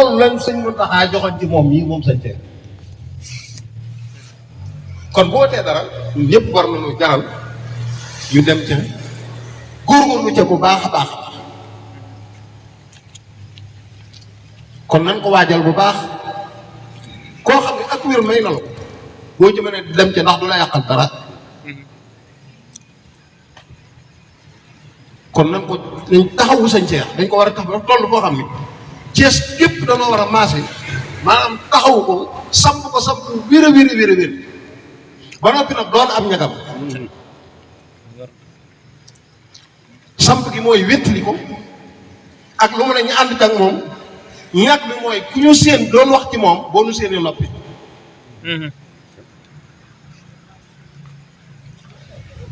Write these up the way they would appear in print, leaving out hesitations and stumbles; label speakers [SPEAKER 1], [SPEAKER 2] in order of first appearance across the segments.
[SPEAKER 1] loolu lañ sëñ Mountakha joxoon ci moom mii moom sëñ Cheikh kon boo tee dara ñëpp war nañu jaral ñu dem ca góorgóorlu ca bu baax a baax kon nañ ko waajal bu baax koo xam ne ak wér may na la ko boo ci mënee dem ca ndax du la yàqal dara kon nañ ko nañ taxawu sëñ Cheikh dañ ko war a tax ba toll foo xam ne Cees képp dañoo war a maase maanaam taxawu ko samp wér a wér ba noppi nag doon am ñagam samp gi mooy wéttali ko ak lu mu ne ñu ànd ak moom ñàkk bi mooy ku ñu seen doon wax ci moom boo nu seenee noppi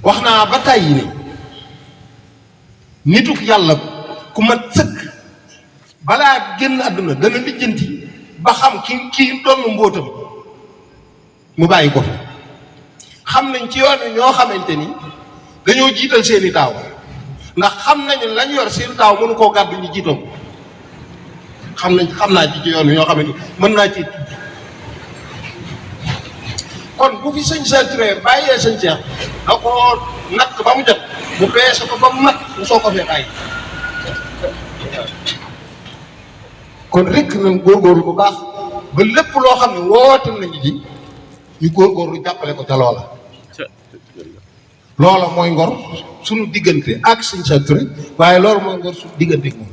[SPEAKER 1] wax naa ba tàyyi ni nituk yàlla ku mat sëkk balaa génn àdduna dana lijjanti ba xam ki doon mbóotam mu bàyyi ko fi xam nañ ci yoon wi ñoo xamante ni dañoo jiital seeni taaw ndax xam nañu lañ yor seeni taaw mënu koo gàddu ñu jiital ko xam naa ci yoon wi ñoo xamante ni mën naa ci kon bu fi sëñ Cheikh Touré bàyyee sëñ Cheikh da ko natt ba mu jot mu peese ko ba mu mat mu soo ko fee bàyyi kon rekk nañ góorgóorlu bu baax ba lépp loo xam ne woote nañu ji ñu góorgóorlu jàppale ko ca loola mooy ngor suñu diggante ak sëñ Cheikh Touré waaye loolu mooy ngor suñu diggante ak moom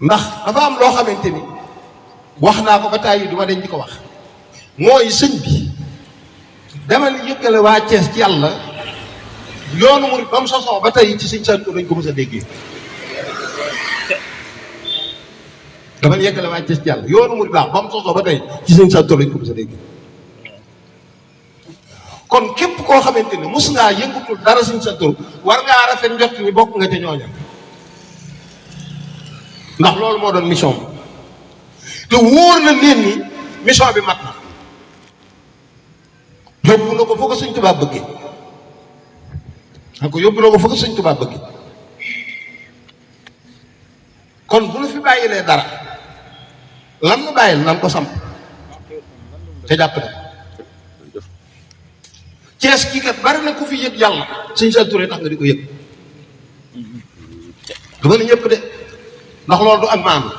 [SPEAKER 1] ndax dafa am loo xamante ni wax naa ko ba tàyyi du ma dañ di ko wax mooy sëñ bi demal yëkkale waa Cees ci yàlla yoonu murid ba mu sosoo ba tey ci sëñ Cheikh Touré dañ ko mës a déggee demal yëkkale waa Cees ci yàlla yoonu murid baax ba mu sosoo ba tey ci sëñ Cheikh Touré dañ ko mës a déggee kon képp koo xamante ni mos ngaa yëngutul dara sëñ Cheikh Touré war ngaa rafet njort ni bokk nga ca ñooña ndax loolu moo doon mission bi te wóor na leen ni mission bi mat na yóbbu na ko fa ko sëñ Tuubaa bëggee yóbbu na ko fa ko sëñ Tuubaa bëggee kon bu nu fi bàyyilee dara lan nu bàyyil nan ko samp te jàpp ne Cees kii kat bari na ku fi yëg yàlla sëñ Cheikh Touré tax nga di ko yëg du ma ne ñëpp de ndax loolu du ak maam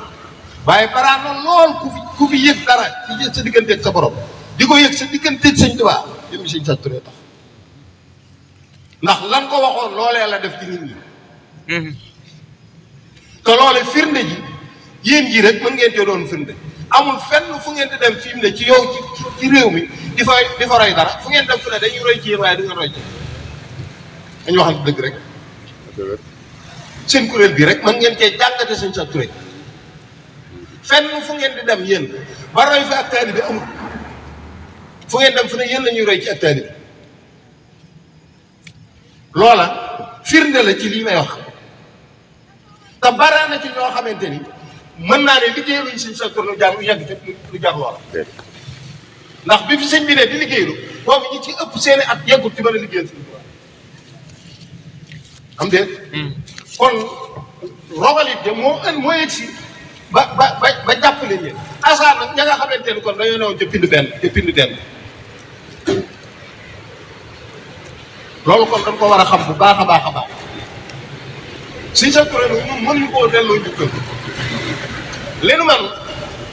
[SPEAKER 1] waaye baraan na lool ku fi yëg dara ci sa digganteeg sa borom di ko yëg sa digganteeg sëñ Tuubaa jëmmi sëñ Cheikh Touré tax ndax lan ko waxoon loolee la def ci nit ñi te loole firnde ji yéen ji rek mën ngeen cee doon firnde amul fenn fu ngeen di dem fi mu ne ci yow ci réew mi di fa roy dara fu ngeen dem fu ne dañuy roy ci yéen waaye du ngeen roy ci dañu waxal dëgg rek seen kuréel bi rek mën ngeen cee jàngate sëñ Cheikh Touré fenn fu ngeen di dem yéen ba roy fa ak taalibe bi amul fu ngeen dem fu ne yéen la ñuy roy ci ak taalibe bi loola firnde la ci lii may wax te bare na ci ñoo xamante ni mën naa ne liggéeyaluñ sëñ Cheikh Touré lu jar lu yegg te lu jar loola ndax bi fi sëñ bi ne di liggéeylu boobu ñi ci ëpp seeni at yeggut ci mën a liggéeyal sëñ Tuubaa am déet kon rogalit de moo yegg si ba jàppale leen asaar nag ña nga xamante ni kon dañoo newoon ca pind benn loolu kon dañ ko war a xam bu baax a baax a baax sëñ Cheikh Touré nag ñun mënuñu koo delloo njukkal leenu man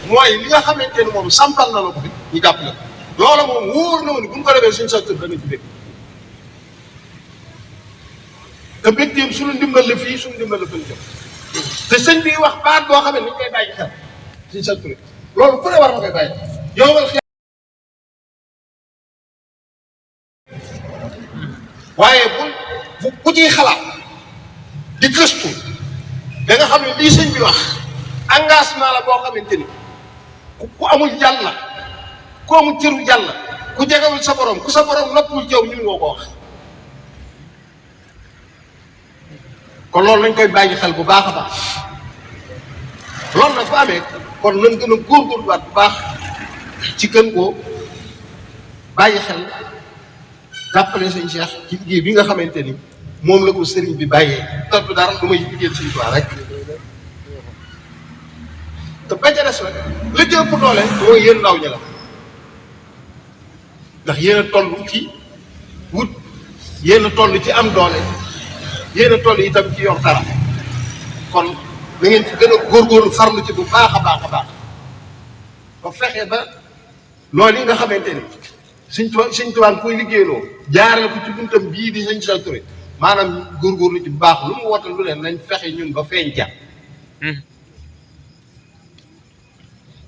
[SPEAKER 1] mooy li nga xamante ni moom sampal na la ko fi ñu jàppale ko loola moom wóor na ma ni bu ñu ko defee sëñ Cheikh Touré dana ci dégg te bégteem suñu ndimbal la fii suñu ndimbal la fële jëm te sëñ bi wax baat boo xam ne ni ñu koy bàyyi xel sëñ Cheikh Touré loolu ku ne war na koy bàyyi yow waaye bu ciy xalaat di gëstu da nga xam ne lii sëñ bi wax engagement la boo xamante ni ku amul yàlla ku amul cëru yàlla ku jegewul sa borom ku sa borom noppul jaww ñu woo ko wax kon loolu lañ koy bàyyi xel bu baax a baax loolu nag bu amee kon nañ gën a góorgóorluwaat bu baax ci gën koo bàyyi xel jàppale sëñ Cheikh ci liggéey bi nga xamante ni moom la ko sëriñ bi bàyyee topp dara lu may liggéeyal sëñ Tuubaa rek des nag la ci ëpp doole mooy yéen ndaw ñi la ndax yéen a toll ci wut yéen a toll ci am doole yéen a toll itam ci yor dara kon da ngeen ci gën a góorgóorlu farlu ci bu baax a baax a baax ba fexe ba loolu yi nga xamante ni suñ tuwaan koy liggéeyloo jaarale ko ci buntam bii di sëñ Sall Touré maanaam góorgóorlu ci bu baax lu mu wootal lu leen nañ fexe ñun ba feeñ ca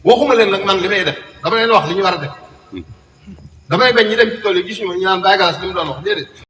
[SPEAKER 1] waxuma leen nag man li may def dama leen wax li ñu war a def damay bañ ñi dem ci tool yi gis ñu ma ñu naan Baye Galas li mu doon wax déedéet